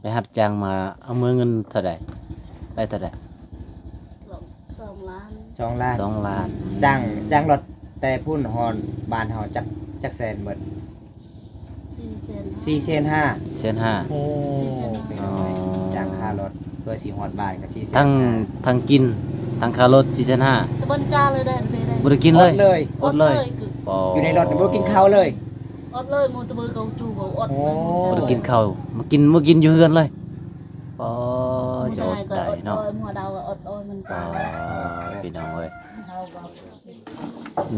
ໄປຮັບຈ້າງມາ ເອົາເມືອເງິນເທົ່າໃດ? ໄປເທົ່າໃດ? ສອງລ້ານ ສອງລ້ານ ສອງລ້ານ. ອືມ ຈ້າງ ຈ້າງລົດແຕ່ພຸ້ນຮອດບ້ານເຮົາຈັກ ຈັກແສນເບິດ? ສີ່ແສນຫ້າ ສີ່ແສນຫ້າ. ສີ່ແສນຫ້າ. ໂອ້ ສີ່ແສນຫ້າ ເປັນຫຍັງ ອໍ ຈ້າງຄ່າລົດເພື່ອຊິຮອດບ້ານກໍສີ່ແສນຫ້າ ທັງ ທັງກິນ ທັງຄ່າລົດສີ່ແສນຫ້າ. ແຕ່ບໍ່ໄດ້ຈ່າຍເລີຍໄດ້ ບໍ່ໄດ້ກິນເລີຍ ອົດເລີຍ ອົດເລີຍ. ອໍ ຢູ່ໃນລົດບໍ່ໄດ້ກິນເຂົ້າເລີຍ. ອົດເລີຍ ມື້ຕະເບີເຂົາຈູເຂົາອົດ ໂອ້ ເລີຍ ບໍ່ໄດ້ກິນເຂົ້າ ມາກິນ ມາກິນຢູ່ເຮືອນເລີຍ. ອໍ ຈະອົດໄດ້ເນາະ ມື້ດາວກໍອົດ ໂອ້ຍ ມັນ ອໍ ຈ້າຍ ພີ່ນ້ອງເອີຍ ເຮົາກໍ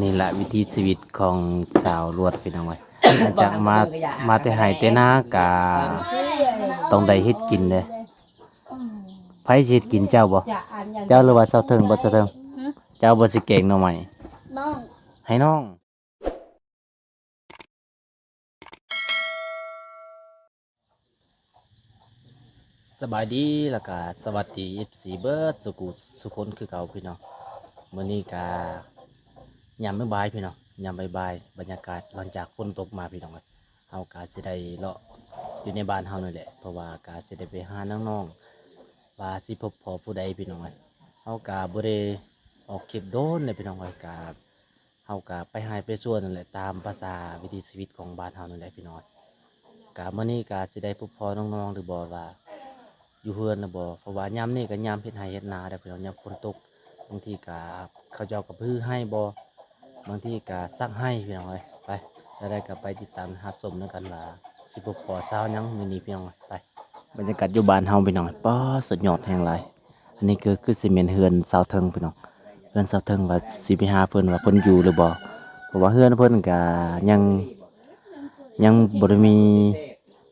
ນີ້ລະວິຖີຊີວິດຂອງຊາວລວດ ພີ່ນ້ອງເອີຍ ຫຼັງຈາກມາ ມາແຕ່ໄຮ່ແຕ່ນາກະຕ້ອງໄດ້ເຮັດກິນເດ້. ໃຜຊິເຮັດກິນ ເຈົ້າບໍ່? ເຈົ້າ ຫຼືວ່າສາວເທິງບໍ່? ສາວເທິງ ຫື? ເຈົ້າບໍ່ຊິແກງໜໍ່ໄມ້? ນ້ອງ ໃຫ້ນ້ອງ. ສະບາຍດີ ແລ້ວກະສະຫວັດດີ ເອັຟຊີ ເບິດສູ່ຜູ້ສູ່ຄົນຄືເກົ່າ ພີ່ນ້ອງ. ມື້ນີ້ກະຍາມບ່າຍໆ ພີ່ນ້ອງ ຍາມບ່າຍໆ ບັນຍາກາດຫຼັງຈາກຝົນຕົກມາ ພີ່ນ້ອງເອີຍ. ເຮົາກະຊິໄດ້ເລາະຢູ່ໃນບ້ານເຮົານີ້ແຫຼະ ເພາະວ່າກະຊິໄດ້ໄປຫານ້ອງໆ ວ່າຊິພົບພໍ້ຜູ້ໃດ ພີ່ນ້ອງເອີຍ. ເຮົາກະບໍ່ໄດ້ອອກຄລິບດົນແລ້ວ ພີ່ນ້ອງເອີຍ ກະ ເຮົາກະໄປໄຮ່ໄປສວນນັ້ນແຫຼະ ຕາມພາສາວິຖີຊີວິດຂອງບ້ານເຮົານັ້ນແຫຼະ ພີ່ນ້ອງ. ກະມື້ນີ້ກະຊິໄດ້ພົບພໍ້ນ້ອງໆ ຫຼືບໍ່ ວ່າຢູ່ເຮືອນຫຼືບໍ່ ເພາະວ່າຍາມນີ້ກະຍາມເຮັດໄຮ່ເຮັດນາເດ້ ພີ່ນ້ອງ. ຍາມຝົນຕົກ ບາງທີກະເຂົາເຈົ້າກະຮື້ໄຮ່ບໍ່ ບາງທີກະຊັກໄຮ່ ພີ່ນ້ອງເອີຍ. ໄປ ແນວໃດກະໄປຕິດຕາມຮັບຊົມນຳກັນວ່າຊິພົບພໍ້ສາວຫຍັງມື້ນີ້ ພີ່ນ້ອງເອີຍ. ໄປ ບັນຍາກາດຢູ່ບ້ານເຮົາ ພີ່ນ້ອງເອີຍ ປາດ ສຸດຍອດແຮງຫຼາຍ. ອັນນີ້ຄື ຄືຊິແມ່ນເຮືອນສາວເທິງ ພີ່ນ້ອງ ເຮືອນສາວເທິງ ວ່າຊິໄປຫາເພິ່ນວ່າເພິ່ນຢູ່ຫຼືບໍ່ ເພາະວ່າເຮືອນເພິ່ນກະຍັງ ຍັງບໍ່ໄດ້ມີ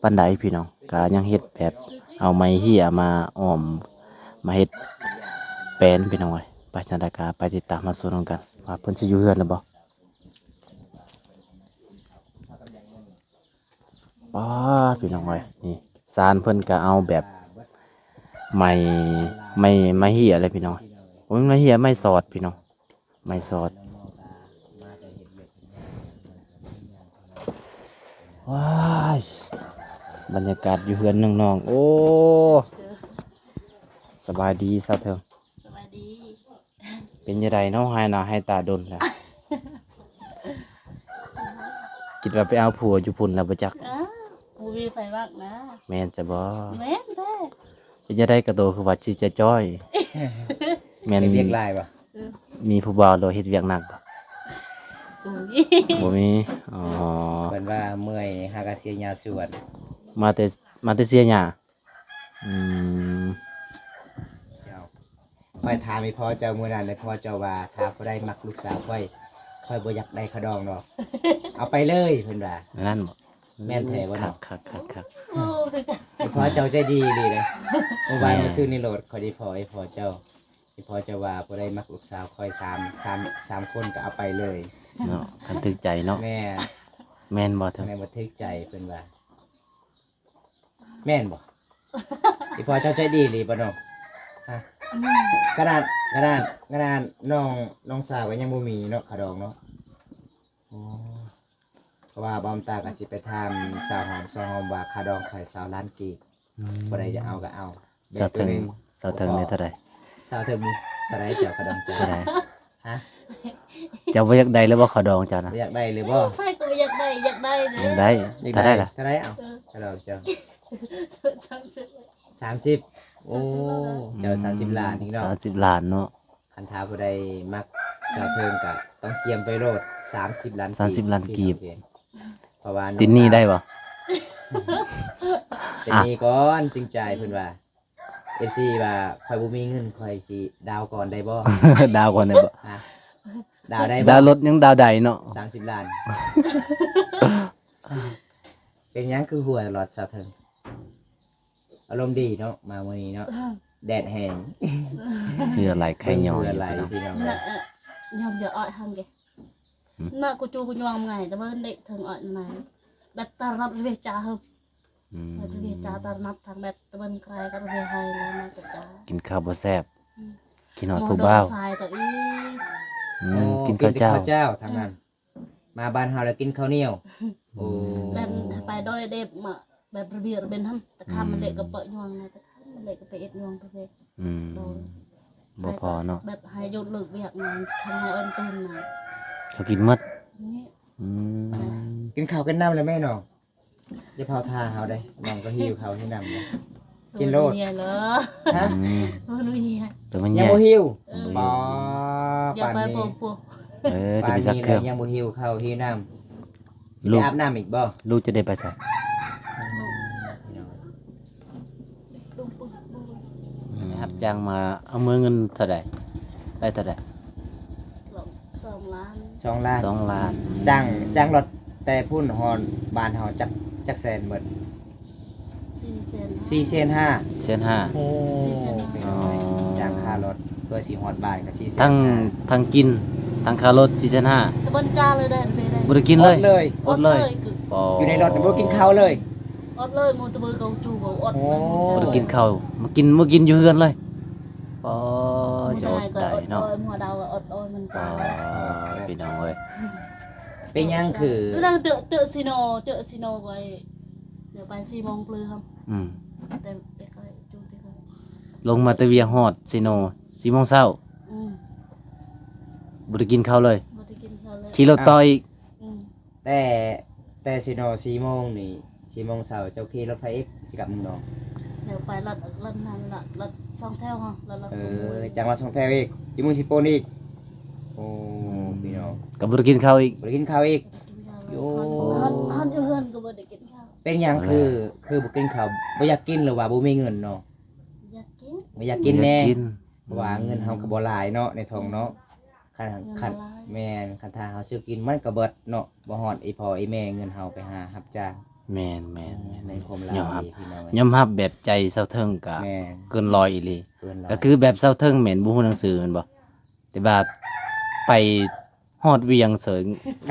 ປານໃດ ພີ່ນ້ອງ ກະຍັງເຮັດແບບເອົາໄມ້ເຫ້ຍມາອ້ອມ ມາເຮັດແປນ ພີ່ນ້ອງເອີຍ. ໄປ ຈັ່ງໃດກະໄປຕິດຕາມຮັບຊົມນຳກັນວ່າເພິ່ນຊິຢູ່ເຮືອນຫຼືບໍ່. ປ້າ ພີ່ນ້ອງເອີຍ ນີ້ ຊານເພິ່ນກະເອົາແບບໄມ້ ໄມ້ ໄມ້ເຫ້ຍເລີຍ ພີ່ນ້ອງ. ໂອ້ຍ ໄມ້ເຫ້ຍ ໄມ້ສອດ ພີ່ນ້ອງ ໄມ້ສອດ. ວ້າຍ ບັນຍາກາດຢູ່ເຮືອນນ້ອງໆ. ໂອ້ ສະບາຍດີສາວເທິງ. ສະບາຍດີ. ເປັນຈັ່ງໃດເນາະ ຫາຍໜ້າຫາຍຕາດົນແລ້ວ? ຄິດວ່າໄປເອົາຜົວຢູ່ພຸ້ນແລ້ວບໍ່ຈັກ? ອ້າວ ບໍ່ມີໃຜມັກນະ. ແມ່ນຊະບໍ່? ແມ່ນແທ້. ເປັນຈັ່ງໃດກະໂຕຄືວ່າຊິຈະຈ້ອຍ? ແມ່ນ ເຮັດວຽກຫຼາຍບໍ່? ເອີ ມີຜູ້ບ່າວ ຫຼືເຮັດວຽກໜັກບໍ່? ບໍ່ມີ ບໍ່ມີ. ອໍ ເພິ່ນວ່າເມື່ອຍຫາກະເສຍຫຍ້າສວນ. ມາແຕ່ ມາແຕ່ເສຍຫຍ້າ. ອືມ ຂ້ອຍຖາມອີ່ພໍ່ເຈົ້າມື້ນັ້ນ ແລ້ວພໍ່ເຈົ້າວ່າ ຖ້າຜູ້ໃດມັກລູກສາວຂ້ອຍ ຂ້ອຍບໍ່ຢາກໄດ້ຂະດອງດອກ ເອົາໄປເລີຍ ເພິ່ນວ່າ. ນັ້ນບໍ່? ແມ່ນແທ້ບໍ່ເນາະ? ຄັກໆໆໆ. ໂອ້ ອີ່ພໍ່ເຈົ້າໃຈດີອີ່ຫຼີເດ້. ເມື່ອວານ ແມ່ນ ມາຊື້ໃນລົດ ຂ້ອຍໄດ້ພໍ້ ອີ່ພໍ່ເຈົ້າ ອີ່ພໍ່ເຈົ້າວ່າ ຜູ້ໃດມັກລູກສາວຂ້ອຍ ສາມ ສາມ ສາມຄົນກໍເອົາໄປເລີຍເນາະ ຄັນຖືກໃຈເນາະ. ແມ່ນ ແມ່ນບໍ່? ແມ່ນບໍ່? ຖືກໃຈ ເພິ່ນວ່າ. ແມ່ນບໍ່? ອີ່ພໍ່ເຈົ້າໃຈດີອີ່ຫຼີບໍ່ນ້ອງ? ຮະ? ອືມ ຂະໜາດ ຂະໜາດ ຂະໜາດນ້ອງ ນ້ອງສາວກໍຍັງບໍ່ມີເນາະ ຂະດອງເນາະ. ໂອ້ ເພາະວ່າບ່າວຕາກໍຊິໄປຖາມສາວຫອມ ສາວຫອມວ່າ ຂະດອງຂ້ອຍຊາວລ້ານກີບ. ອືມ ຜູ້ໃດຈະເອົາກໍເອົາ. ສາວເທິງ ແບບໂຕໜຶ່ງ ສາວເທິງນີ້ເທົ່າໃດ? ສາວເທິງເທົ່າໃດ ຂະດອງເຈົ້າ? ເທົ່າໃດ? ຮະ? ເຈົ້າບໍ່ຢາກໄດ້ຫຼືບໍ່ ຂະດອງເຈົ້ານະ? ບໍ່ຢາກໄດ້ຫຼືບໍ່? ໃຜກໍບໍ່ຢາກໄດ້ ຢາກໄດ້ເດ້. ຢາກໄດ້. ຢາກໄດ້ ເທົ່າໃດລະ? ເທົ່າໃດ ເອົາ ເອີ ຂະດອງເຈົ້າ? ສາມສິບ. ໂອ້ ສາມສິບລ້ານ ເຈົ້າສາມສິບລ້ານອີກເນາະ. ສາມສິບລ້ານເນາະ. ຄັນຖ້າຜູ້ໃດມັກສາວເທິງກໍຕ້ອງກຽມໄປໂລດ ສາມສິບລ້ານ ສາມສິບລ້ານກີບ. ເພາະວ່າ ຕິດໜີ້ໄດ້ບໍ່? ຕິດໜີ້ກ່ອນຈຶ່ງຈ່າຍ ເພິ່ນວ່າ. ເອັຟຊີ ວ່າ ຂ້ອຍບໍ່ມີເງິນ ຂ້ອຍຊິດາວກ່ອນໄດ້ບໍ່? ດາວກ່ອນໄດ້ບໍ່? ຮະ? ດາວໄດ້ບໍ່? ດາວລົດຍັງດາວໄດ້ເນາະ. ສາມສິບລ້ານ. ເປັນຫຍັງຄືຫົວຕະຫຼອດສາວເທິງ? ອາລົມດີເນາະ ມາມື້ນີ້ເນາະ. ແດດແຮງ ເຫື່ອໄຫຼໄຂ່ຍ້ອຍ ເຫື່ອໄຫຼ ພີ່ນ້ອງ. ພີ່ນ້ອງເອີຍ ນະ ເອີ ຍອມຢ່າອ້ອຍຫັ້ນເກ. ຫຶ? ນະ ກູຈູກູຍອງໄງ ແຕ່ເບິ່ງເດັກເທິງອ້ອຍນະ ແບບຕາລະນັດເວຈາເຮີ. ອືມ ເວຈາຕາລະນັດທາງແບບຕາເບິ່ງໃຄກໍເວໄຮແລ້ວນະ ກະຈາ ກິນເຂົ້າບໍ່ແຊບ. ອືມ ກິນຮອດຜູ້ບ່າວ ຊາຍກໍອີກ. ອືມ ໂອ້ ກິນເຂົ້າເຈົ້າ ກິນແຕ່ເຂົ້າເຈົ້າທາງນັ້ນ. ອືມ ມາບ້ານເຮົາແລ້ວກິນເຂົ້າໜຽວ. ໂອ້ ແມ່ນ ໄປໂດຍເດັບມາ ແບບລະບຽບລະບຽນຫັ້ນ ຕະຄຳມັນເລະ ອືມ ກໍເປີດຍອງນະ ຕະຄຳມັນເລະ ກໍໄປເຮັດຍອງປະເພດ ອືມ ໂດຍ ບໍ່ພໍເນາະ ແບບໃຫ້ຍົກເລີກວຽກນະ ຄັນໃຫ້ອອນຕື່ມນະ ເຂົາກິນໝົດ ນີ້ ອືມ ກິນເຂົ້າກິນນ້ຳແລ້ວແມ່ນ້ອງ ຢ່າເຜົາຖ້າເຮົາເດ້ ນ້ອງກໍຫິວເຂົ້າຫິວນ້ຳເດ້ ກິນໂລດ ເອີ ເມຍເລີ ຮະ ອືມ ເອີ ເມຍ ແຕ່ມັນ ຍັງບໍ່ຫິວ ເອີ ບໍ່ ປານນີ້ ເອີ ຈະໄປຊັກເຄື່ອງ ປານນີ້ແລ້ວຍັງບໍ່ຫິວເຂົ້າຫິວນ້ຳ ລູກ ຊິໄປອາບນ້ຳອີກບໍ່? ລູກຈະໄດ້ໄປໃສ? ອືມ ໄປຮັບຈ້າງມາ ເອົາເມືອເງິນເທົ່າໃດ? ໄດ້ເທົ່າໃດ? ສອງລ້ານ ສອງລ້ານ ສອງລ້ານ ຈ້າງ ຈ້າງລົດແຕ່ພຸ້ນຮອດບ້ານເຮົາຈັກ ຈັກແສນເບິດ? ສີ່ແສນຫ້າ ສີ່ແສນຫ້າ ສີ່ແສນຫ້າ ໂອ້ ສີ່ແສນຫ້າ ພີ່ນ້ອງເອີຍ ອໍ ຈ້າງຄ່າລົດ ເພື່ອຊິຮອດບ້ານກໍສີ່ແສນຫ້າ ທັງ ທັງກິນ ທັງຄ່າລົດ ສີ່ແສນຫ້າ ແຕ່ບໍ່ໄດ້ຈ່າຍເລີຍ ບໍ່ໄດ້ກິນເລີຍ ອົດເລີຍ ອົດເລີຍ ຢູ່ໃນລົດບໍ່ກິນເຂົ້າເລີຍ ອົດເລີຍ ມື້ຕະເບີເຂົາຈູບໍ່ອົດ ໂອ້ ບໍ່ໄດ້ກິນເຂົ້າ ມາກິນ ມາກິນຢູ່ເຮືອນເລີຍ ອໍ ໂຈດໄດເນາະ ມື້ດາວກໍອົດ ມື້ດາວກໍອົດ ອໍ ພີ່ນ້ອງເອີຍ ເປັນຫຍັງຄື ເລື່ອງເຕີ ເຕີຊີໂນ ເຕີຊີໂນໄວ້ ດຽວໄປສີ່ໂມງເລີຍ ອືມ ແຕ່ ແຕ່ກໍຈູແຕ່ກໍ ລົງມາແຕ່ວຽກຮອດຊີໂນສີ່ໂມງເຊົ້າ ອືມ ບໍ່ໄດ້ກິນເຂົ້າເລີຍ ບໍ່ໄດ້ກິນເຂົ້າເລີຍ ຂີ່ລົດຕໍ່ອີກ ອືມ ແຕ່ ແຕ່ຊີໂນສີ່ໂມງນີ້ ສີ່ໂມງເຊົ້າ ເຈົ້າຂີ່ລົດໃຜອີກ ຊິກັບເມືອງດອງ? ດຽວໄປລັດ ລັດນັ້ນລະ ລັດສອງແຖວ ລັດ ລັດ ເອີ ຈັກລັດສອງແຖວອີກ ອີກມື້ຊິປົນອີກ ໂອ້ ອືມ ພີ່ນ້ອງ ກໍບໍ່ໄດ້ກິນເຂົ້າອີກ ບໍ່ໄດ້ກິນເຂົ້າອີກ ບໍ່ໄດ້ກິນເຂົ້າ ໂອ້ ຮອດ ຮອດຢູ່ເຮືອນກໍບໍ່ໄດ້ກິນເຂົ້າ ເປັນຫຍັງຄື ຄືບໍ່ກິນເຂົ້າ ບໍ່ຢາກກິນ ຫຼືວ່າບໍ່ມີເງິນເນາະ? ຢາກກິນ ບໍ່ຢາກກິນແນ່ ເພາະວ່າເງິນເຮົາກໍບໍ່ຫຼາຍເນາະ ໃນຖົງເນາະ ຄັນ ຄັນ ແມ່ນ ຄັນຖ້າເຮົາຊື້ກິນມັນກໍເບິດເນາະ ບໍ່ຮອດອີ່ພໍ່ອີ່ແມ່ເງິນເຮົາໄປຫາຮັບຈ້າງ ແມ່ນໆ ໃນຄວາມລາວ ຍອມຮັບ ນີ້ພີ່ນ້ອງເອີຍ ຍອມຮັບແບບໃຈຊາວເທິງກໍ ແມ່ນ ເກີນຮ້ອຍອີ່ຫຼີ ເກີນຮ້ອຍ ກໍຄືແບບຊາວເທິງແມ່ນບໍ່ຮູ້ໜັງສືແມ່ນບໍ່? ແຕ່ວ່າໄປຮອດວຽງເສີຍ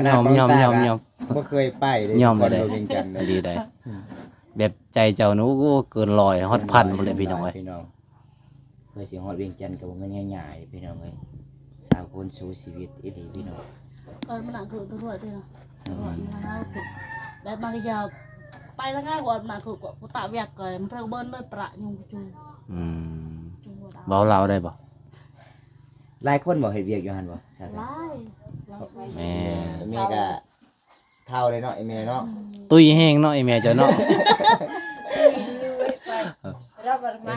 ຍອມ ຍອມ ຍອມ ຍອມ ບໍ່ເຄີຍໄປເດ້ ຍອມເລີຍ ນະຄອນຫຼວງວຽງຈັນ ອີ່ຫຼີໃດ ອືມ ແບບໃຈເຈົ້ານີ້ ໂອ້ ເກີນຮ້ອຍ ຮອດພັນພຸ້ນແຫຼະພີ່ນ້ອງເອີຍ ພີ່ນ້ອງ ເພື່ອຊິຮອດວຽງຈັນກໍບໍ່ແມ່ນງ່າຍໆ ພີ່ນ້ອງເອີຍ ຊາວຄົນສູ້ຊີວິດອີ່ຫຼີພີ່ນ້ອງ ອອກມານັ່ງຄືຕຳຫຼວດເດ້ ອືມ ຕຳຫຼວດມາແລ້ວ ແບບມາກະຢາ ໄປລະງ່າຍ ອອກມາຄືກໍຕາວຽກກໍເພິ່ນເບິ່ງເລີຍປະຍຸງຈຸ ອືມ ຈຸ ເວົ້າລາວໄດ້ບໍ່? ຫຼາຍຄົນບໍ່ເຮັດວຽກຢູ່ຫັ້ນບໍ່? ຫຼາຍ ຫຼາຍຄົນ ແມ່ນ ແມ່ກໍ ເຖົ້າເລີຍເນາະ ອີແມ່ເນາະ ອືມ ຕຸ້ຍແຮງເນາະ ອີແມ່ເຈົ້າເນາະ ອີ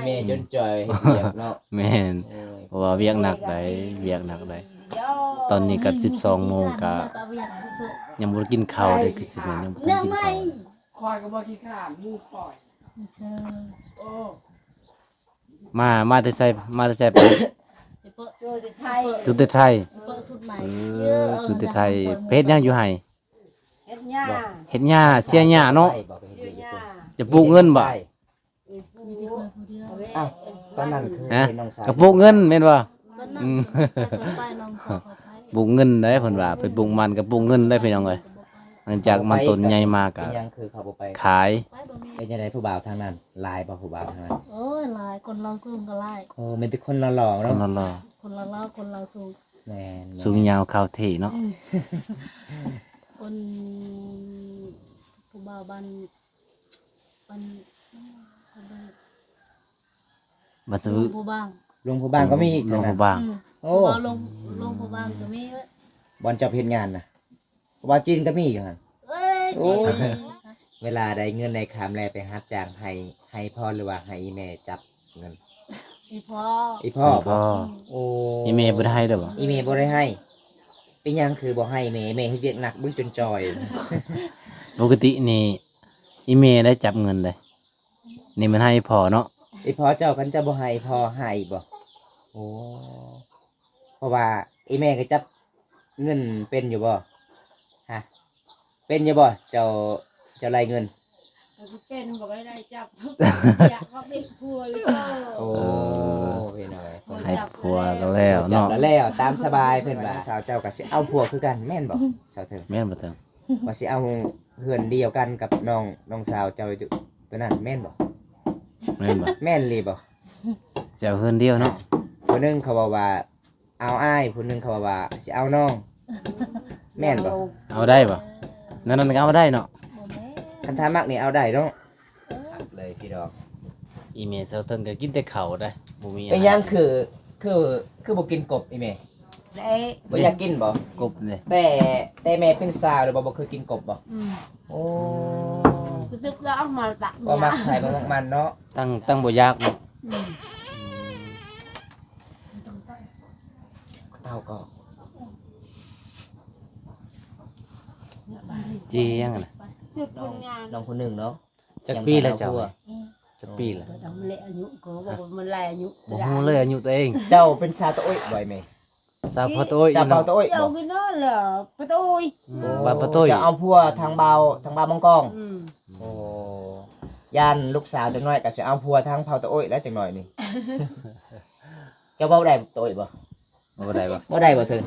ແມ່ຈົນຈ່ອຍເຮັດວຽກເນາະ ແມ່ນ ເອີ ເພາະວ່າວຽກໜັກໃດ໋ ວຽກໜັກໃດ໋ ຕອນນີ້ກໍສິບສອງໂມງ ກໍຍັງບໍ່ໄດ້ກິນເຂົ້າເດ້ ຄືຊິແມ່ນຍັງບໍ່ໄດ້ກິນເຂົ້າ ຂ້ອຍກໍບໍ່ຂີ້ຄ້ານ ໝູ່ຂ້ອຍ ເຊີ ໂອ້ ມາ ມາແຕ່ໃສ? ມາແຕ່ໃສ? ມາແຕ່ໄທ ມາແຕ່ໄທ ເອີ ມາແຕ່ໄທ ໄປເຮັດຫຍັງຢູ່ໄຮ່? ເຮັດຫຍ້າ ເຮັດຫຍ້າ ເສຍຫຍ້າເນາະ ເສຍຫຍ້າ ຈະປູກເງິນບໍ່? ມີແຕ່ຂ້ອຍຜູ້ດຽວ ອ້າວ ຕອນນັ້ນຄື ຮະ ເຫັນນ້ອງສາວ ກໍປູກເງິນແມ່ນບໍ່? ຕອນນັ້ນ ອືມ ຂ້ອຍໄປ ນ້ອງສາວຂ້ອຍໄປ ປູກເງິນໄດ໋ ເພິ່ນວ່າ ໄປປູກມັນກໍປູກເງິນໄດ໋ ພີ່ນ້ອງເອີຍ ຫຼັງຈາກມັນຕົ້ນໃຫຍ່ມາກໍ ເປັນຫຍັງຄືເຂົາບໍ່ໄປ ຂາຍ ເປັນຈັ່ງໃດຜູ້ບ່າວທາງນັ້ນ ຫຼາຍບໍ່ຜູ້ບ່າວທາງນັ້ນ? ໂອ້ຍ ຫຼາຍ ຄົນລາວສູງກໍຫຼາຍ ໂອ້ ມີແຕ່ຄົນຫຼໍ່ໆເນາະ ຄົນຫຼໍ່ໆ ຄົນລາວໆ ຄົນລາວສູງ ແມ່ນໆ ສູງຍາວຂາວເທ່ເນາະ ອືມ ຄົນ ຜູ້ບ່າວບ້ານ ບ້ານ ບ້ານ ບ້ານສະວຶ ຫຼວງພະບາງ ຫຼວງພະບາງກໍມີອີກ ຫຼວງພະບາງ ອືມ ໂອ້ ຜູ້ບ່າວຫຼວງ ຫຼວງພະບາງກໍມີ ບ່ອນເຈົ້າເຮັດງານນະ ຜູ້ບ່າວຈີນກໍມີຢູ່ຫັ້ນ ເອີຍ ໂອ້ຍ ເວລາໄດ້ເງິນໄດ້ຄຳແລ້ວ ໄປຮັບຈ້າງໃຫ້ ໃຫ້ພໍ່ ຫຼືວ່າໃຫ້ອີ່ແມ່ຈັບເງິນ? ອີ່ພໍ່ ອີ່ພໍ່ ອີ່ພໍ່ ບໍ່? ອືມ ໂອ້ ອີ່ແມ່ບໍ່ໄດ້ໃຫ້ເດີ້ບໍ່? ອີ່ແມ່ບໍ່ໄດ້ໃຫ້ ເປັນຫຍັງຄືບໍ່ໃຫ້ແມ່? ແມ່ເຮັດວຽກໜັກເບິ່ງຈົນຈ່ອຍ ປົກກະຕິນີ້ ອີ່ແມ່ໄດ້ຈັບເງິນເດ້ ນີ້ມັນໃຫ້ພໍ່ເນາະ ອີ່ພໍ່ເຈົ້າ ຄັນເຈົ້າບໍ່ໃຫ້ພໍ່ໃຫ້ອີກບໍ່? ໂອ້ ເພາະວ່າອີ່ແມ່ກໍຈັບເງິນເປັນຢູ່ບໍ່? ຮະ ເປັນຢູ່ບໍ່? ເຈົ້າ ເຈົ້າໄລ່ເງິນ ເປັນບໍ່ໄດ້ຈັບ ຢາກເອົາເປັນຜົວຢູ່ ໂອ້ ເອີ ພີ່ນ້ອງເອີຍ ໃຫ້ຜົວກໍແລ້ວເນາະ ຈັບແລ້ວ ຕາມສະບາຍ ເພິ່ນວ່າ ສາວເຈົ້າກໍຊິເອົາຜົວຄືກັນແມ່ນບໍ່? ສາວເຖິງ ແມ່ນບໍ່ເຖິງ? ວ່າຊິເອົາເຮືອນດຽວກັນກັບນ້ອງ ນ້ອງສາວເຈົ້າຕົວນັ້ນແມ່ນບໍ່? ແມ່ນບໍ່? ແມ່ນອີ່ຫຼີບໍ່? ຊິເອົາເຮືອນດຽວເນາະ ຜູ້ໜຶ່ງເຂົາເວົ້າວ່າເອົາອ້າຍ ຜູ້ໜຶ່ງເຂົາເວົ້າວ່າຊິເອົານ້ອງ ແມ່ນບໍ່? ເອົາໄດ້ບໍ່? ແນວນັ້ນກໍເອົາໄດ້ເນາະ ບໍ່ແມ່ນ ຄັນຖ້າມັກນີ້ເອົາໄດ້ເນາະ ພີ່ນ້ອງ. ອີ່ແມ່ສາວເຖິງກໍກິນແຕ່ເຂົ້າໄດ໋ ບໍ່ມີອາຫານ. ເປັນຫຍັງຄື ຄື ຄືບໍ່ກິນກົບອີ່ແມ່? ໄດ້ ບໍ່ຢາກກິນບໍ່? ກົບນີ້ ແຕ່ ແຕ່ແມ່ເປັນສາວແລ້ວບໍ່ ບໍ່ເຄີຍກິນກົບບໍ່? ອືມ ໂອ້ ອືມ ຄືຕຶກລະເອົາມາຕະ ບໍ່ມັກໃຜບໍ່ມັກມັນເນາະ ຕັ້ງ ຕັ້ງບໍ່ຢາກເນາະ. ອືມ ເຕົ້າກໍ ເຈ້ຫຍັງນະ? ນ້ອງ ນ້ອງຜູ້ໜຶ່ງເນາະ. ຈັກປີແລ້ວເຈົ້າ? ຈັກປີແລ້ວ? ກໍຕ້ອງແລະອາຍຸ ກໍບໍ່ ມັນຫຼາຍອາຍຸ ບໍ່ຮູ້ເລີຍອາຍຸຕົວເອງ. ເຈົ້າເປັນຊາວຕະໂອ້ຍບໍ່ແມ່? ຊາວເຜົ່າຕະໂອ້ຍ ຊາວເຜົ່າຕະໂອ້ຍບໍ່? ເຈົ້າຄືນັ້ນແຫຼະ ປະໂຕຍ. ອືມ ບ້ານປະໂຕຍ. ເຈົ້າເອົາຜົວທາງບ່າວ ທາງບ່າວມັງກອງ. ອືມ ໂອ້ ຢ້ານລູກສາວຈັກໜ້ອຍກໍຊິເອົາຜົວທາງເຜົ່າຕະໂອ້ຍແລ້ວຈັກໜ້ອຍນີ້. ເຈົ້າເວົ້າໄດ້ຕະໂອ້ຍບໍ່? ເວົ້າໄດ້ບໍ່? ເວົ້າໄດ້ບໍ່ເຖິງ?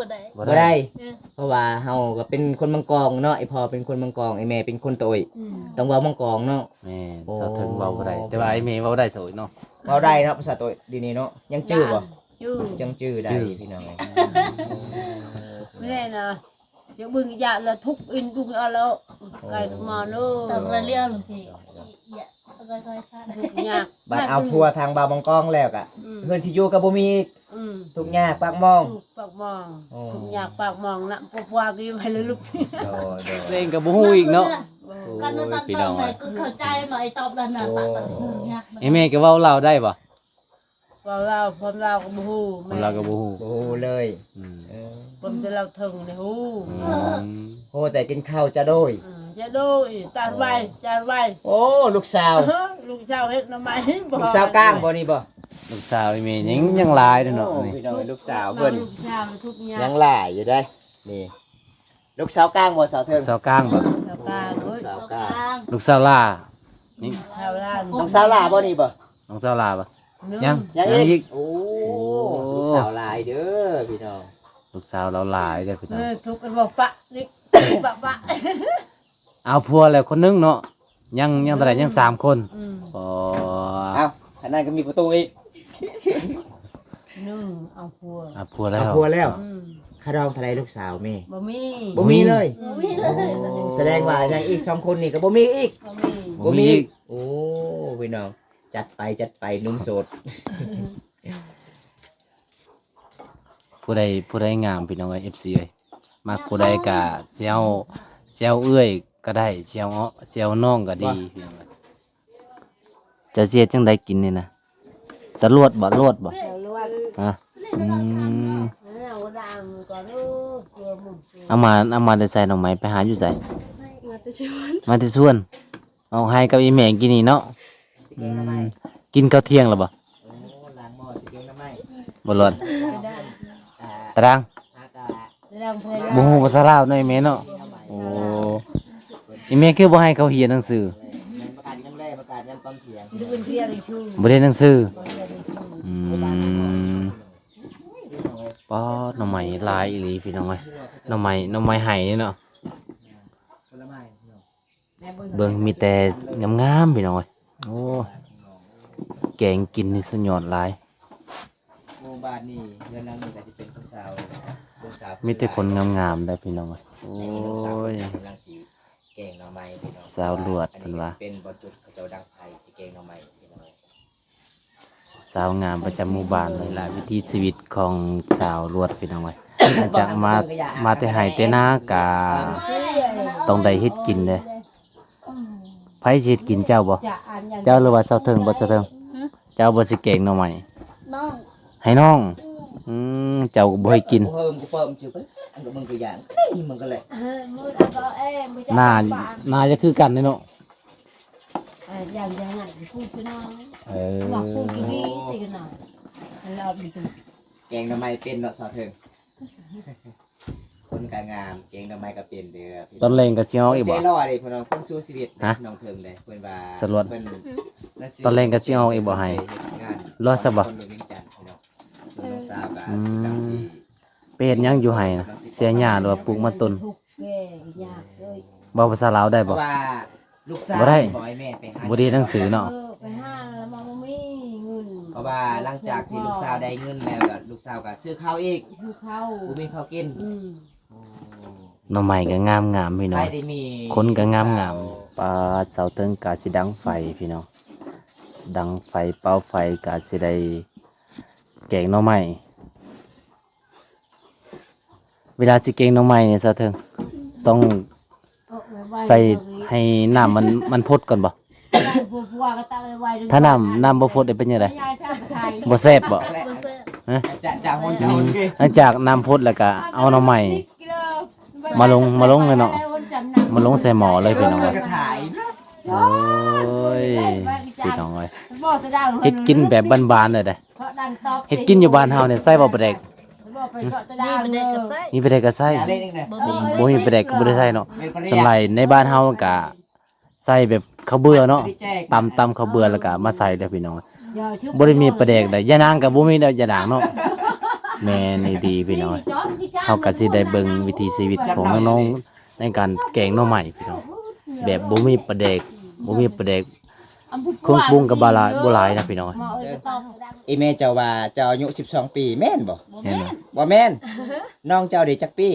ບໍ່ໄດ້ ບໍ່ໄດ້ ບໍ່ໄດ້. ເອີ ເພາະວ່າເຮົາກໍເປັນຄົນມັງກອງເນາະ ອີ່ພໍ່ເປັນຄົນມັງກອງ ອີ່ແມ່ເປັນຄົນຕະໂອ້ຍ. ອືມ ຕ້ອງເວົ້າມັງກອງເນາະ. ແມ່ນ ໂອ້ ສາວເຖິງເວົ້າບໍ່ໄດ້ ແຕ່ວ່າໄອ້ແມ່ເວົ້າໄດ້ສາວເນາະ. ເວົ້າໄດ້ເນາະ ພາສາໂຕຍດຽວນີ້ເນາະ ຍັງຈື່ບໍ່? ຈື່ ຍັງຈື່ໄດ້ ຈື່ ພີ່ນ້ອງເອີຍ. ແມ່ນນະ ຈະບຶງຢາລະທຸກອິນດຸງເອົາແລ້ວ ໂອ້ ໄກມາເນາະ ຕາມລະເລື່ອງພີ່ ທຸກຍາກ. ບັດເອົາຜົວທາງບ່າວມັງກອງແລ້ວກະ ອືມ ເຮືອນຊິຢູ່ກໍບໍ່ມີອີກ. ອືມ ທຸກຍາກປາກໝອງ ທຸກປາກໝອງ. ໂອ້ ທຸກຍາກປາກໝອງນະ ພວກວ່າກໍຢູ່ໃຫ້ລະລຸກ. ໂດຍ ໂດຍ ເອງກໍບໍ່ຮູ້ອີກເນາະ. ໂອ້ຍ ກັນວ່າຕັດ ພີ່ນ້ອງ ເຂົ້າໃຈມາໄອ້ຕອບລະນະ. ໂອ້ ປາກຕອນຍາກ ອີ່ແມ່ກໍເວົ້າລາວໄດ້ບໍ່? ເວົ້າລາວ ພວມລາວກໍບໍ່ຮູ້ ພວມລາວກໍບໍ່ຮູ້ ບໍ່ຮູ້ເລີຍ. ອືມ ເອີ ພວມແຕ່ລາວເຖິງນີ້ຮູ້. ອືມ ຮູ້ແຕ່ກິນເຂົ້າຈະໂດຍ. ອືມ ຈະໂດຍ ຈານໄວ ໂອ້ ຈານໄວ. ໂອ້ ລູກສາວ ລູກສາວເຮັດໜໍ່ໄມ້ບໍ່? ລູກສາວກາງບໍ່ນີ້ບໍ່? ລູກສາວອີ່ແມ່ຍັງ ຍັງຫຼາຍເດ້ເນາະ. ໂອ້ ນີ້ ພີ່ນ້ອງ ລູກສາວເພິ່ນ ລູກສາວທຸກຍາກ ຍັງຫຼາຍຢູ່ເດ້ນີ້. ລູກສາວກາງບໍ່ສາວເຖິງ? ສາວກາງບໍ່? ສາວກາງ ໂອ້ຍ ສາວກາງ ລູກສາວຫຼ້ານີ້. ສາວຫຼ້າ ນ້ອງສາວຫຼ້າບໍ່ນີ້ບໍ່? ນ້ອງສາວຫຼ້າບໍ່? ຍັງ ຍັງ ຍັງອີກ ອີກ. ໂອ້ ໂອ້ ລູກສາວຫຼາຍເດີພີ່ນ້ອງ ລູກສາວລາວຫຼາຍເດີພີ່ນ້ອງ. ເອີ ທຸກກັນບໍ່ປະນີ້ ປະ ປະ ເອົາຜົວແລ້ວຄົນໜຶ່ງເນາະ ຍັງ ຍັງເທົ່າໃດ? ອືມ ຍັງສາມຄົນ. ອືມ ອໍ ເອົ້າ ຂະໜາດກໍມີປະຕູອີກ. ໜຶ່ງ ເອົາຜົວ ເອົາຜົວແລ້ວ ເອົາຜົວແລ້ວ. ອືມ ຄ່າດອງເທົ່າໃດລູກສາວແມ່? ບໍ່ມີ ບໍ່ມີເລີຍ ບໍ່ມີເລີຍ. ໂອ້ ສະແດງວ່າຍັງອີກສອງຄົນນີ້ກໍບໍ່ມີອີກ ບໍ່ມີ ບໍ່ມີອີກ. ໂອ້ ພີ່ນ້ອງ ຈັດໄປ ຈັດໄປ ໜຸ່ມໂສດ. ຜູ້ໃດ ຜູ້ໃດງາມພີ່ນ້ອງເອີຍ ເອັຟຊີເອີຍ ມັກຜູ້ໃດກະຊິເອົາ ຊິເອົາເອື້ອຍກໍໄດ້ ຊິເອົາ ຊິເອົານ້ອງກໍດີ. ບໍ່ ພີ່ນ້ອງເອີຍ ເຈົ້າຊິເຮັດຈັ່ງໃດກິນນີ້ນະ? ສະຫຼວດບໍ່? ຫຼວດບໍ່? ສະຫຼວດ ຮະ? ອືມ ເອົາມາ ເອົາມາແຕ່ໃສໜໍ່ໄມ້? ໄປຫາຢູ່ໃສ? ມາແຕ່ສວນ ມາແຕ່ສວນ. ເອົາໃຫ້ກັບອີ່ແມ່ກິນນີ້ເນາະ. ອືມ ກິນເຂົ້າທ່ຽງແລ້ວບໍ່? ໂອ້ ລ້າງໝໍ້ຊິແກງໜໍ່ໄມ້ ບໍ່ຫຼອນ ຕາດາງ ບໍ່ຮູ້ພາສາລາວເນາະ ອີ່ແມ່ເນາະ. ໂອ້ ອີ່ແມ່ຄືບໍ່ໃຫ້ເຂົາຮຽນໜັງສື? ບໍ່ຮຽນໜັງສື. ອືມ ປາດ ໜໍ່ໄມ້ຫຼາຍອີ່ຫຼີພີ່ນ້ອງເອີຍ ໜໍ່ໄມ້ ໜໍ່ໄມ້ໄຮ່ນີ້ເນາະ. ເບິ່ງມີແຕ່ງາມໆ ພີ່ນ້ອງເອີຍ. ໂອ້ ແກງກິນນີ້ສຸດຍອດຫຼາຍ. ໂອ້ ບາດນີ້ເຮືອນຫຼັງນີ້ກໍຈະເປັນຂອງສາວ ຂອງສາວ ມີແຕ່ຄົນງາມໆ ເດີພີ່ນ້ອງເອີຍ. ໂອ້ຍ ກຳລັງຊິແກງໜໍ່ໄມ້ພີ່ນ້ອງ. ສາວຫຼວດເພິ່ນວ່າ ເປັນບ່ອນຈຸດເຂົາເຈົ້າດັງໄຟຊິແກງໜໍ່ໄມ້ພີ່ນ້ອງເອີຍ. ສາວງາມປະຈຳໝູ່ບ້ານ. ນີ້ລະວິຖີຊີວິດຂອງສາວລວດພີ່ນ້ອງເອີຍ. ຫຼັງຈາກມາ ມາແຕ່ໄຮ່ແຕ່ນາກະຕ້ອງໄດ້ເຮັດກິນເດ້. ໃຜຊິເຮັດກິນ ເຈົ້າບໍ່? ເຈົ້າ ຫຼືວ່າສາວເຖິງບໍ່? ສາວເຖິງ ເຈົ້າບໍ່ຊິແກງໜໍ່ໄມ້? ໃຫ້ນ້ອງ. ອືມ ເຈົ້າກໍບໍ່ໃຫ້ກິນ. ໜ້າ ໜ້າຈະຄືກັນເດ້ເນາະ. ເອີ ແກງໜໍ່ໄມ້ເປັນເນາະສາວເຖິງ. ຄົນກະງາມ ແກງໜໍ່ໄມ້ກະເປັນເດີ. ຕອນແລງກະຊິອອກອີກບໍ່? ຄົນໃຈຫຼໍ່ເດ້ ເພິ່ນວ່າຄົນສູ້ຊີວິດເດ້ ນ້ອງເຖິງເດ້. ເພິ່ນວ່າສະຫຼວດ ເພິ່ນ ຕອນແລງກະຊິອອກອີກບໍ່ໄຮ່? ລໍຊະບໍ່? ສ່ວນນ້ອງສາວກະ ອືມ ກຳລັງຊິ ໄປເຮັດຫຍັງຢູ່ໄຮ່ນະ? ເສຍຫຍ້າ ຫຼືວ່າປູກມັນຕົ້ນ? ເວົ້າພາສາລາວໄດ້ບໍ່? ເພາະວ່າລູກສາວ ບໍ່ໄດ້ ບໍ່ໃຫ້ແມ່ໄປຫາ ບໍ່ໄດ້ໜັງສືເນາະ. ເອີ ໄປຫາແລ້ວມັນບໍ່ມີເງິນ. ເພາະວ່າຫຼັງຈາກທີ່ລູກສາວໄດ້ເງິນແລ້ວ ກໍລູກສາວກໍຊື້ເຂົ້າອີກ ຊື້ເຂົ້າ ບໍ່ມີເຂົ້າກິນ. ອືມ ໂອ້ ໜໍ່ໄມ້ກໍງາມໆ ພີ່ນ້ອງ ຄົນກໍງາມໆ. ປາດ ສາວເຖິງກະຊິດັງໄຟພີ່ນ້ອງ. ດັງໄຟ ເປົ່າໄຟ ກະຊິໄດ້ແກງໜໍ່ໄມ້. ເວລາຊິແກງໜໍ່ໄມ້ນີ້ ສາວເທິງ ຕ້ອງໃສ່ໃຫ້ນ້ຳມັນ ມັນຟົດກ່ອນບໍ່? ຖ້ານ້ຳ ນ້ຳບໍ່ຟົດ ເປັນຈັ່ງໃດ? ບໍ່ແຊບບໍ່? ຮະ? ຈາກ ຈາກຫົນ ຈາກຫົນ ອືມ ຫຼັງຈາກນ້ຳຟົດແລ້ວກະເອົາໜໍ່ໄມ້ມາລົງ ມາລົງເລີຍເນາະ ມາລົງໃສ່ໝໍ້ເລີຍພີ່ນ້ອງເອີຍ. ໂອ້ຍ ພີ່ນ້ອງເອີຍ ເຮັດກິນແບບບ້ານໆເລີຍເດ້. ເຮັດກິນຢູ່ບ້ານເຮົານີ້ໃສ່ບໍ່ປາແດກ? ມີປາແດກກໍໃສ່ ມີປາແດກກໍໃສ່ ບໍ່ມີ ບໍ່ມີປາແດກກໍບໍ່ໄດ້ໃສ່ເນາະ. ສ່ວນຫຼາຍໃນບ້ານເຮົາກະໃສ່ແບບເຂົ້າເບືອເນາະ ຕຳ ຕຳເຂົ້າເບືອແລ້ວກະມາໃສ່ເດີ້ພີ່ນ້ອງ. ບໍ່ໄດ້ມີປາແດກໃດ ຢານາງກໍບໍ່ມີເດີ້ ຢານາງເນາະ. ແມ່ນອີ່ຫຼີພີ່ນ້ອງ ເຮົາກໍຊິໄດ້ເບິ່ງວິຖີຊີວິດຂອງນ້ອງໆ ໃນການແກງໜໍ່ໄມ້ພີ່ນ້ອງ ແບບບໍ່ມີປາແດກ ບໍ່ມີປາແດກ ເຄື່ອງປຸງກໍບໍ່ຫຼາຍ ບໍ່ຫຼາຍນະພີ່ນ້ອງ. ອີ່ແມ່ເຈົ້າວ່າເຈົ້າອາຍຸສິບສອງປີແມ່ນບໍ່? ແມ່ນບໍ່? ບໍ່ແມ່ນ. ນ້ອງເຈົ້າເດຈັກປີ?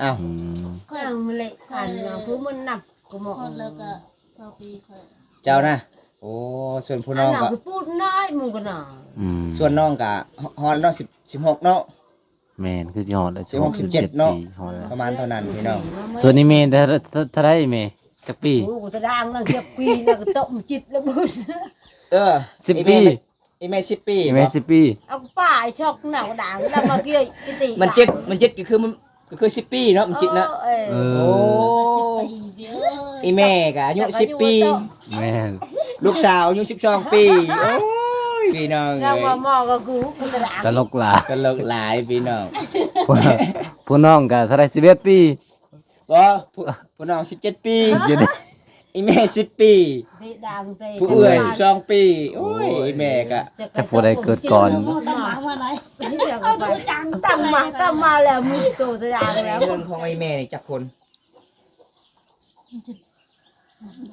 ອ້າວ ອືມ ຂ້ອຍຍັງບໍ່ເລະ ອັນນັ້ນຄືມັນນັບກໍໝໍ້ ຮອດແລ້ວກໍຊາວປີຂ້ອຍ ເຈົ້ານະ. ໂອ້ ສ່ວນຜູ້ນ້ອງກໍ ອັນນັ້ນກໍປູດນ້ອຍໝູ່ກໍນະ. ອືມ ສ່ວນນ້ອງກໍຮອດເນາະ ສິບ ສິບຫົກເນາະ. ແມ່ນ ຄືຊິຮອດແລ້ວ ສິບຫົກ ສິບເຈັດເນາະ ຮອດແລ້ວ ປະມານເທົ່ານັ້ນພີ່ນ້ອງ. ສ່ວນນີ້ແມ່ເທົ່າໃດແມ່? ຈັກປີ? ໂອ້ ຕາດາງນັ້ນຈັກປີນະ ກໍຕົກມັນຈິດລະເບີດ. ເອີ ສິບປີ ອີແມ່ສິບປີ ອີແມ່ສິບປີ ເອົາປາໄອ້ຊອກໜາວດາງລະມາເກີຍ ມັນເຈັດ ມັນເຈັດກໍຄື ມັນກໍຄືສິບປີເນາະ ມັນຈິດນະ. ເອີ ເອີ ໂອ້ ສິບປີເດີ ອີແມ່ກໍອາຍຸສິບປີ. ແມ່ນ ລູກສາວອາຍຸສິບສອງປີ. ໂອ້ຍ ພີ່ນ້ອງເອີຍ ຕະຫຼົກຫຼາຍ ຕະຫຼົກຫຼາຍພີ່ນ້ອງ. ຜູ້ ຜູ້ນ້ອງກໍເທົ່າໃດ ສິບເອັດປີ? ບໍ່ ຜູ້ ຜູ້ນ້ອງສິບເຈັດປີ ສິບເຈັດ ອີແມ່ສິບປີ ຜູ້ເອື້ອຍສິບສອງປີ. ໂອ້ຍ ອີແມ່ກະ ຈັກຜູ້ໃດເກີດກ່ອນ ຕຳມາ ຕຳມາແລ້ວມີໂຕຕະດາງແລ້ວ. ເງິນຂອງອີແມ່ນີ້ຈັກຄົນ?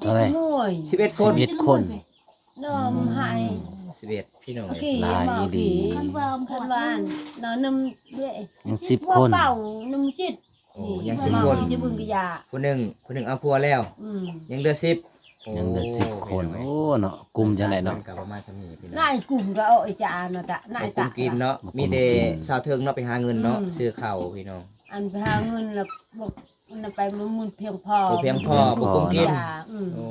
ເທົ່າໃດ? ໂອ້ຍ ສິບເອັດຄົນ ສິບເອັດຄົນ ນ້ອງໃຫ້ ອືມ ສິບເອັດ ພີ່ນ້ອງເອີຍ ຫຼາຍອີ່ຫຼີ. ຄັນວ່າ ຄັນວ່ານ້ອງນຳດ້ວຍ ຍັງສິບຄົນ ເປົ່ານຳຈິດ. ໂອ້ ຍັງສິບຄົນ ຜູ້ໜຶ່ງ ຜູ້ໜຶ່ງເອົາຜົວແລ້ວ ອືມ ຍັງເຫຼືອສິບ. ໂອ້ ຍັງເຫຼືອສິບຄົນ. ໂອ້ ເນາະ ກຸມຈັ່ງໃດເນາະ ກໍປະມານສ່ຳນີ້ພີ່ນ້ອງ. ນາຍກຸມກໍເອົາໄອ້ຈານນະຕະ ນາຍຕະ ບໍ່ກຸມກິນເນາະ ມີແຕ່ສາວເທິງເນາະ ໄປຫາເງິນເນາະ ອືມ ຊື້ເຂົ້າພີ່ນ້ອງ. ອັນໄປຫາເງິນແລ້ວ ມັນໄປມັນພຽງພໍ ບໍ່ພຽງພໍ ບໍ່ກຸມກິນ. ອືມ ໂອ້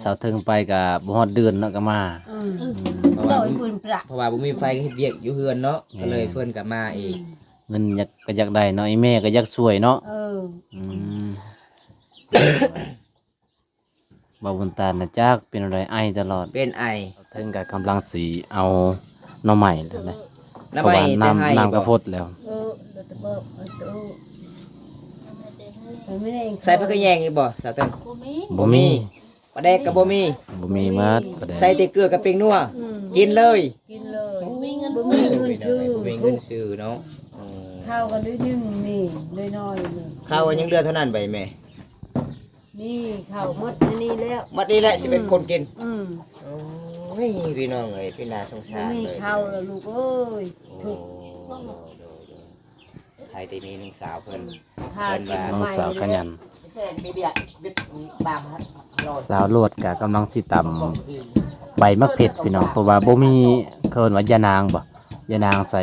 ສາວເທິງໄປກໍບໍ່ຮອດເດືອນເນາະ ກໍມາ. ອືມ ອືມ ເພາະວ່າ ເພາະວ່າບໍ່ມີໃຜເຮັດວຽກຢູ່ເຮືອນເນາະ ແມ່ນ ກໍເລີຍເພິ່ນກໍມາເອງ. ອືມ ເງິນຢາກ ກໍຢາກໄດ້ເນາະ ອີແມ່ກໍຢາກຊ່ວຍເນາະ. ເອີ ອືມ ອືມ ບ່າວບຸນຕານະຈັກເປັນໄອ ໄອຕະຫຼອດ ເປັນໄອ. ເທິງກໍກຳລັງຊິເອົາໜໍ່ໄມ້ແລ້ວນະ ເພາະວ່ານ້ຳ ນ້ຳກໍຟົດແລ້ວ. ເອີ ໃສ່ຜັກກະແຍງອີກບໍ່ສາວເທິງ? ບໍ່ມີ ບໍ່ມີ. ປາແດກກໍບໍ່ມີ ບໍ່ມີໝົດປາແດກ ໃສ່ແຕ່ເກືອກັບແປ້ງນົວ ອືມ ກິນເລີຍ ກິນເລີຍ. ໂອ້ ບໍ່ມີເງິນ ບໍ່ມີເງິນຊື້ ບໍ່ມີເງິນຊື້ເນາະ. ອືມ ເຂົ້າກໍໜ້ອຍໜຶ່ງນີ້ ໜ້ອຍໆ ນີ້ ເຂົ້າຍັງເຫຼືອເທົ່ານັ້ນໄປແມ່. ນີ້ເຂົ້າໝົດອັນນີ້ແລ້ວ ໝົດນີ້ແຫຼະ ອືມ ສິບເອັດຄົນກິນ. ອືມ ໂອ້ຍ ພີ່ນ້ອງເອີຍ ເປັນໜ້າສົງສານເລີຍ ນີ້ເຂົ້າແລ້ວລູກເອີຍ. ໂອ້ ທຸກ ໂດຍໆ ໃຜທີ່ມີນ້ອງສາວເພິ່ນ ອືມ ເພິ່ນວ່າ ນ້ອງສາວຂະຫຍັນ. ສາວລວດກະກຳລັງຊິຕຳໃບໝາກເຜັດພີ່ນ້ອງ ເພາະວ່າບໍ່ມີ ເຂົາເອີ້ນວ່າຢານາງບໍ່ ຢານາງໃສ່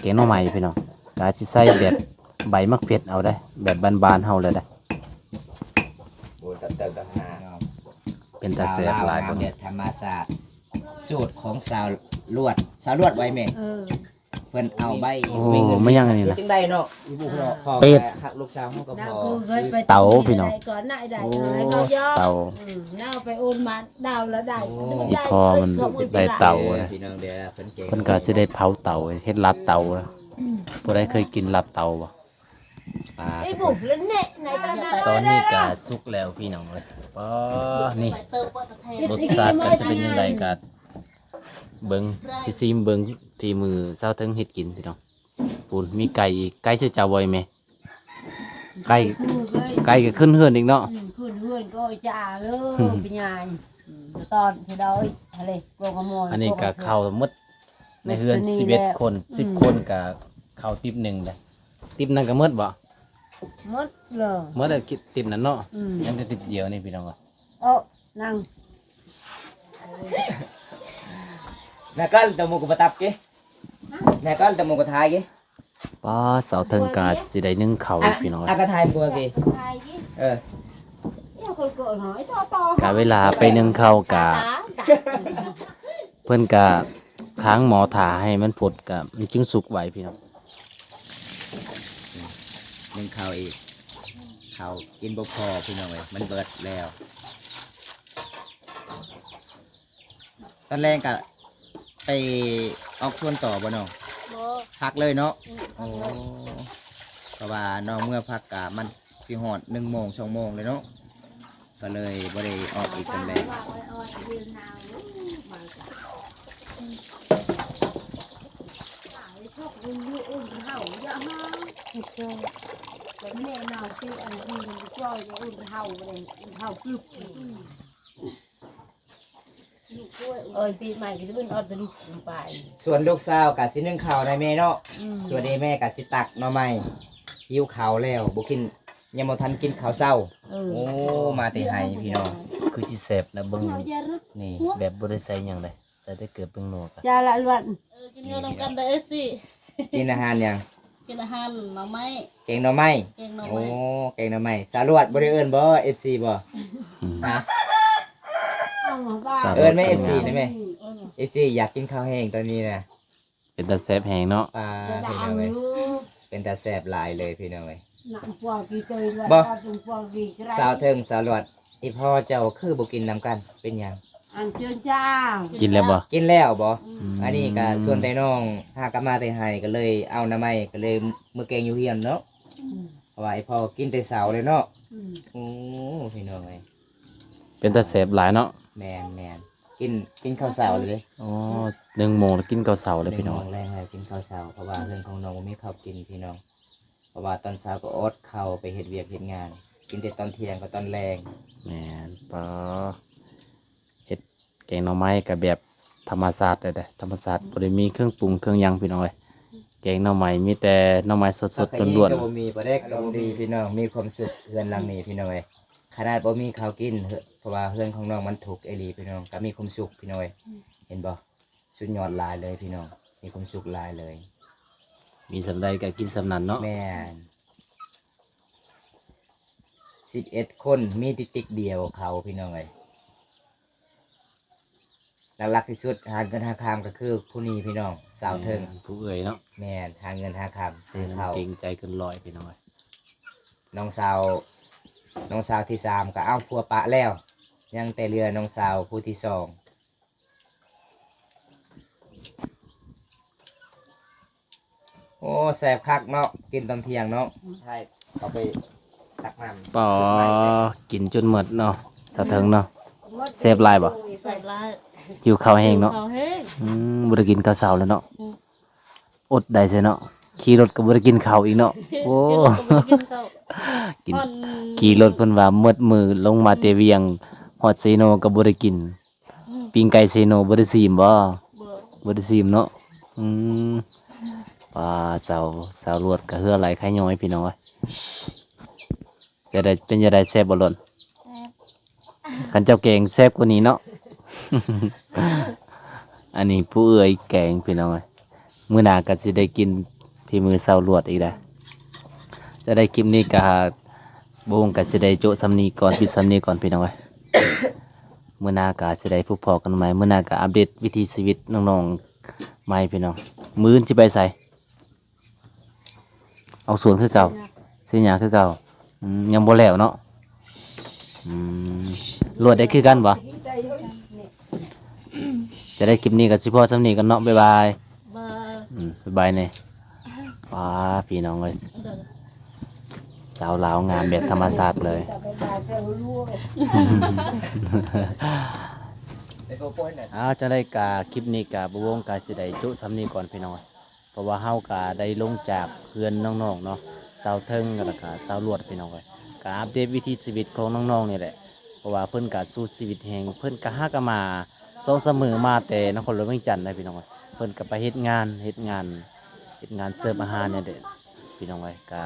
ແກງໜໍ່ໄມ້ພີ່ນ້ອງ ກະຊິໃສ່ແບບໃບໝາກເຜັດເອົາເດ້ ແບບບ້ານໆເຮົາເລີຍເດ້. ໂອ້ ຕັບເຕີກັບຫາ ເປັນຕາແຊບຫຼາຍ ສາວລາວ ເບິ່ງ ແບບທຳມະຊາດ ສູດຂອງສາວລວດ ສາວລວດໄວ້ແມ່. ເອີ ເພິ່ນເອົາໃບ ໂອ້ ແມ່ນຫຍັງອັນນີ້ນະ ຈັ່ງໃດເນາະ ຢູ່ບໍ່ເນາະ ພໍ່ ເປັດ ຮັກລູກສາວເຮົາກໍພໍ ເຕົາພີ່ນ້ອງ. ໂອ້ ເຕົາ ອືມ ເອົາໄປໂອນມາດາວລະໄດ້. ໂອ້ ອີ່ພໍ່ມັນໄດ້ເຕົານະ ພີ່ນ້ອງເດີ ເພິ່ນເກັ່ງ ເພິ່ນກໍຊິໄດ້ເຜົາເຕົາ ເຮັດລາບເຕົານະ. ອືມ ຜູ້ໃດເຄີຍກິນລາບເຕົາບໍ່? ອ່າ ຕອນນີ້ກໍສຸກແລ້ວພີ່ນ້ອງເອີຍ. ປ້າ ນີ້ ລົດຊາດກໍຊິເປັນຈັ່ງໃດກໍ ເບິ່ງ ຊິຊີມເບິ່ງຝີມືສາວເທິງເຮັດກິນພີ່ນ້ອງ. ພຸ້ນ ມີໄກ່ອີກ ໄກ່ຊື່ເຈົ້າບໍ່ແມ່? ໄກ່ ໄກ່ກໍຂຶ້ນເຮືອນອີກເນາະ. ອືມ ຂຶ້ນເຮືອນກໍຈາເລີຍ ອືມ ໄປຍາຍ ອືມ ຕອນເທື່ອດອຍທະເລ ກໍຂະໂມຍ ອັນນີ້ກໍເຂົ້າໝົດໃນເຮືອນ ສິບເອັດຄົນ ອືມ ສິບຄົນກໍເຂົ້າຕິບໜຶ່ງເດ້. ຕິບນັ້ນກໍໝົດບໍ່? ໝົດເລີຍ ໝົດແລ້ວ ຕິບນັ້ນເນາະ. ອືມ ຍັງແຕ່ຕິບດຽວນີ້ພີ່ນ້ອງ. ເອີ ນັ່ງ Nakal tamo ko batap ke. Nakal tamo ko thai ke. ປ້າ ສາວເທິງກະຊິໄດ້ໜຶ້ງເຂົ້າອີກ ພີ່ນ້ອງ. ອາກະທາຍບົວເກ. ເອີ ກະເວລາໄປໜຶ້ງເຂົ້າກະ ເພິ່ນກະຄ້າງໝໍຖ້າໃຫ້ມັນຟົດ ກະມັນຈຶ່ງສຸກໄວ ພີ່ນ້ອງ. ໜຶ້ງເຂົ້າອີກ ເຂົ້າກິນບໍ່ພໍ ພີ່ນ້ອງເອີຍ ມັນເບິດແລ້ວ. ຕອນແລງກະໄປອອກສວນຕໍ່ບໍ່ນ້ອງ? ບໍ່ ພັກເລີຍເນາະ. ອືມ ໂອ້ ພັກເລີຍ ເພາະວ່ານ້ອງເມືອພັກກະມັນຊິຮອດໜຶ່ງໂມງ ສອງໂມງເລີຍເນາະ ກະເລີຍບໍ່ໄດ້ອອກອີກຕອນແລງ. ເອີຍ ປີໃໝ່ກະຊິເປັນອອດແຕ່ລູກໄປ. ສ່ວນລູກສາວກະຊິໜຶ້ງເຂົ້າໃຫ້ແມ່ເນາະ. ອືມ ສ່ວນອີ່ແມ່ກະຊິຕັກໜໍ່ໄມ້. ຫິວເຂົ້າແລ້ວ ບໍ່ກິນ ຍັງບໍ່ທັນກິນເຂົ້າເຊົ້າ. ເອີ ໂອ້ ມາແຕ່ໄຮ່ພີ່ນ້ອງ. ຄືຊິແຊບນະ ເບິ່ງນີ້ ແບບບໍ່ໄດ້ໃສ່ຫຍັງເດ້ ໃສ່ແຕ່ເກືອແປ້ງນົວກະ ຈາລະລວນ. ເອີ ກິນເຂົ້ານຳກັນເດີ ເອັຟຊີ. ກິນອາຫານຫຍັງ? ກິນອາຫານໜໍ່ໄມ້ ແກງໜໍ່ໄມ້. ແກງໜໍ່ໄມ້ ໂອ້ ແກງໜໍ່ໄມ້. ສາວລວດບໍ່ໄດ້ເອີ້ນບໍ່ ເອັຟຊີບໍ່? ອືມ ຮະ ເອີ້ນແມ່ ເອັຟຊີ ໄດ້ແມ່. ເອີ ເອັຟຊີ ຢາກກິນເຂົ້າແຫ້ງຕອນນີ້ນະ. ເປັນຕາແຊບແຮງເນາະ. ປ້າ ພີ່ນ້ອງເອີຍ ເປັນຕາແຊບຫຼາຍເລີຍພີ່ນ້ອງເອີຍ. ບໍ່ ສາວເທິງ ສາວລວດ ອີ່ພໍ່ເຈົ້າຄືບໍ່ກິນນຳກັນ ເປັນຫຍັງ? ອັນເຊີນຈ້າ ກິນແລ້ວບໍ່? ກິນແລ້ວບໍ່? ອືມ ອັນນີ້ກະຊວນແຕ່ນ້ອງ ຫາກະມາແຕ່ໄຮ່ ກະເລີຍເອົາໜໍ່ໄມ້ ກະເລີຍມື້ແກງຢູ່ເຮືອນເນາະ. ອືມ ເພາະວ່າອີ່ພໍ່ກິນແຕ່ເຊົ້າແລ້ວເນາະ. ອືມ ໂອ້ ພີ່ນ້ອງເອີຍ ເປັນຕາແຊບຫຼາຍເນາະ. ແມ່ນໆ ກິນ ກິນເຂົ້າເຊົ້າເລີຍເດ້. ອໍ ໜຶ່ງໂມງແລ້ວກິນເຂົ້າເຊົ້າເລີຍພີ່ນ້ອງ. ໜຶ່ງໂມງແລງແລ້ວກິນເຂົ້າເຊົ້າ ເພາະວ່າເຮືອນຂອງນ້ອງບໍ່ມີເຂົ້າກິນພີ່ນ້ອງ. ເພາະວ່າຕອນເຊົ້າກໍອົດເຂົ້າໄປເຮັດວຽກເຮັດງານ ກິນແຕ່ຕອນທ່ຽງກັບຕອນແລງ. ແມ່ນ ປ້າ ເຮັດແກງໜໍ່ໄມ້ກະແບບທຳມະຊາດເລີຍເດ້ ທຳມະຊາດ ອືມ ບໍ່ໄດ້ມີເຄື່ອງປຸງເຄື່ອງຫຍັງພີ່ນ້ອງເອີຍ. ແກງໜໍ່ໄມ້ມີແຕ່ໜໍ່ໄມ້ສົດໆ ຜັກກະເຫຍ ລ້ວນໆ ກະບໍ່ມີ ປາແດກກະບໍ່ມີພີ່ນ້ອງ. ມີຄວາມສຸກເຮືອນຫຼັງນີ້ພີ່ນ້ອງເອີຍ. ຂະໜາດບໍ່ມີເຂົ້າກິນ ເພາະວ່າເຮືອນຂອງນ້ອງມັນທຸກອີ່ຫຼີພີ່ນ້ອງ ກະມີຄວາມສຸກພີ່ນ້ອງເອີຍ. ອືມ ເຫັນບໍ່? ສຸດຍອດຫຼາຍເລີຍພີ່ນ້ອງ ມີຄວາມສຸກຫຼາຍເລີຍ. ມີສ່ຳໃດກະກິນສ່ຳນັ້ນເນາະ. ແມ່ນ ສິບເອັດຄົນ ມີຕິກໆດຽວເຂົາພີ່ນ້ອງເອີຍ. ຫຼັກໆທີ່ສຸດຫາເງິນຫາຄຳກະຄືຜູ້ນີ້ພີ່ນ້ອງ ສາວເທິງ ແມ່ນ ຜູ້ເອື້ອຍເນາະ. ແມ່ນ ຫາເງິນຫາຄຳ ເອີ ຊື້ເຂົ້າ ເກງໃຈເກີນຮ້ອຍພີ່ນ້ອງເອີຍ. ນ້ອງສາວ ນ້ອງສາວທີສາມກະເອົາຜົວປະແລ້ວ ຍັງແຕ່ເຫຼືອນ້ອງສາວຜູ້ທີສອງ. ໂອ້ ແຊບຄັກເນາະ ກິນຕອນທ່ຽງເນາະ. ໃຫ້ເຂົາໄປຕັກນ້ຳ. ປາ ກິນຈົນໝົດເນາະ ສາວເທິງເນາະ. ແຊບຫຼາຍບໍ່? ແຊບຫຼາຍ ຫິວເຂົ້າແຮງເນາະ. ຫິວເຂົ້າແຮງ. ອືມ ບໍ່ໄດ້ກິນເຂົ້າເຊົ້າແລ້ວເນາະ. ອືມ ອົດໄດ້ຊັ້ນເນາະ ຂີ່ລົດກະບໍ່ໄດ້ກິນເຂົ້າອີກເນາະ. ໂອ້ ຂີ່ລົດກະບໍ່ໄດ້ກິນເຂົ້າ ກິນ ຮອດ ຂີ່ລົດເພິ່ນວ່າໝົດມື້ ລົງມາແຕ່ວຽງ ອືມ ຮອດເຊໂນກະບໍ່ໄດ້ກິນ. ອືມ ປີ້ງໄກ່ເຊໂນບໍ່ໄດ້ຊີມບໍ່? ບໍ່ ບໍ່ໄດ້ຊີມເນາະ. ອືມ ປາ ສາວ ສາວລວດກະເຫື່ອໄຫຼໄຄຍ້ອຍພີ່ນ້ອງເອີຍ. ຈະໄດ້ ເປັນຈັ່ງໃດ ແຊບບໍ່ລວດ? ແຊບ ຄັນເຈົ້າແກງແຊບກວ່ານີ້ເນາະ. ອັນນີ້ຜູ້ເອື້ອຍແກງພີ່ນ້ອງເອີຍ. ມື້ໜ້າກະຊິໄດ້ກິນຝີມືສາວລວດອີກແລ້ວ. ຈະໄດ້ຄລິບນີ້ກະ ບໍ່ຮູ້ກະຊິໄດ້ໂຈະສ່ຳນີ້ກ່ອນ ປິດສ່ຳນີ້ກ່ອນພີ່ນ້ອງເອີຍ. ມື້ໜ້າກະຊິໄດ້ພົບພໍ້ກັນໃໝ່ ມື້ໜ້າກະອັບເດດວິຖີຊີວິດນ້ອງໆໃໝ່ພີ່ນ້ອງ. ມື້ອື່ນຊິໄປໃສ? ອອກສວນຄືເກົ່າ ສີດຫຍ້າ ສີດຫຍ້າຄືເກົ່າ. ອືມ ຍັງບໍ່ແລ້ວເນາະ. ອືມ ລວດໄດ້ຄືກັນບໍ່? ຈະໄດ້ຄລິບນີ້ກະຊິພໍ່ສ່ຳນີ້ກ່ອນເນາະ ບາຍບາຍ. ບາຍ ອືມ ບາຍບາຍແນ່. ປ້າ ພີ່ນ້ອງເອີຍ ສາວລາວງາມແບບທຳມະຊາດເລີຍ. ເອົາ ຈັ່ງໃດກະຄລິບນີ້ກະບໍ່ວົງກະຊິໄດ້ຈຸສ່ຳນີ້ກ່ອນພີ່ນ້ອງເອີຍ. ເພາະວ່າເຮົາກະໄດ້ລົງຈາກເຮືອນນ້ອງໆເນາະ ສາວເທິງ ແລ້ວກະສາວລວດພີ່ນ້ອງເອີຍ. ກະອັບເດດວິຖີຊີວິດຂອງນ້ອງໆນີ້ແຫຼະ ເພາະວ່າເພິ່ນກະສູ້ຊີວິດແຮງ ເພິ່ນກະຫາກະມາ ສອງສາມມື້ມາແຕ່ນະຄອນຫຼວງວຽງຈັນໄດ໋ພີ່ນ້ອງ. ເພິ່ນກະໄປເຮັດງານ ເຮັດງານ ເຮັດງານເສີບອາຫານນີ້ແຫຼະພີ່ນ້ອງເອີຍ. ກະ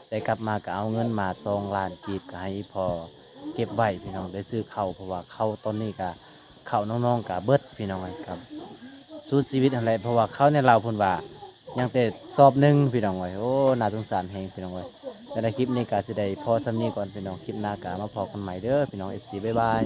ໄດ້ກັບມາກະເອົາເງິນມາສອງລ້ານກີບ ກະໃຫ້ອີ່ພໍ່ ເກັບໄວ້ພີ່ນ້ອງ ໄດ້ຊື້ເຂົ້າ ເພາະວ່າເຂົ້າຕອນນີ້ກະ ເຂົ້ານ້ອງໆກະເບິດພີ່ນ້ອງເອີຍ ກະສູ້ຊີວິດຫັ້ນແຫຼະ ເພາະວ່າເຂົ້າໃນລາວເພິ່ນວ່າ ຍັງແຕ່ສອບໜຶ່ງພີ່ນ້ອງເອີຍ ໂອ້ ໜ້າສົງສານແຮງພີ່ນ້ອງເອີຍ. ແຕ່ໃນຄລິບນີ້ກະຊິໄດ້ພໍສ່ຳນີ້ກ່ອນພີ່ນ້ອງ ຄລິບໜ້າກະມາພໍ້ກັນໃໝ່ເດີພີ່ນ້ອງ ເອັຟຊີ ບາຍບາຍ.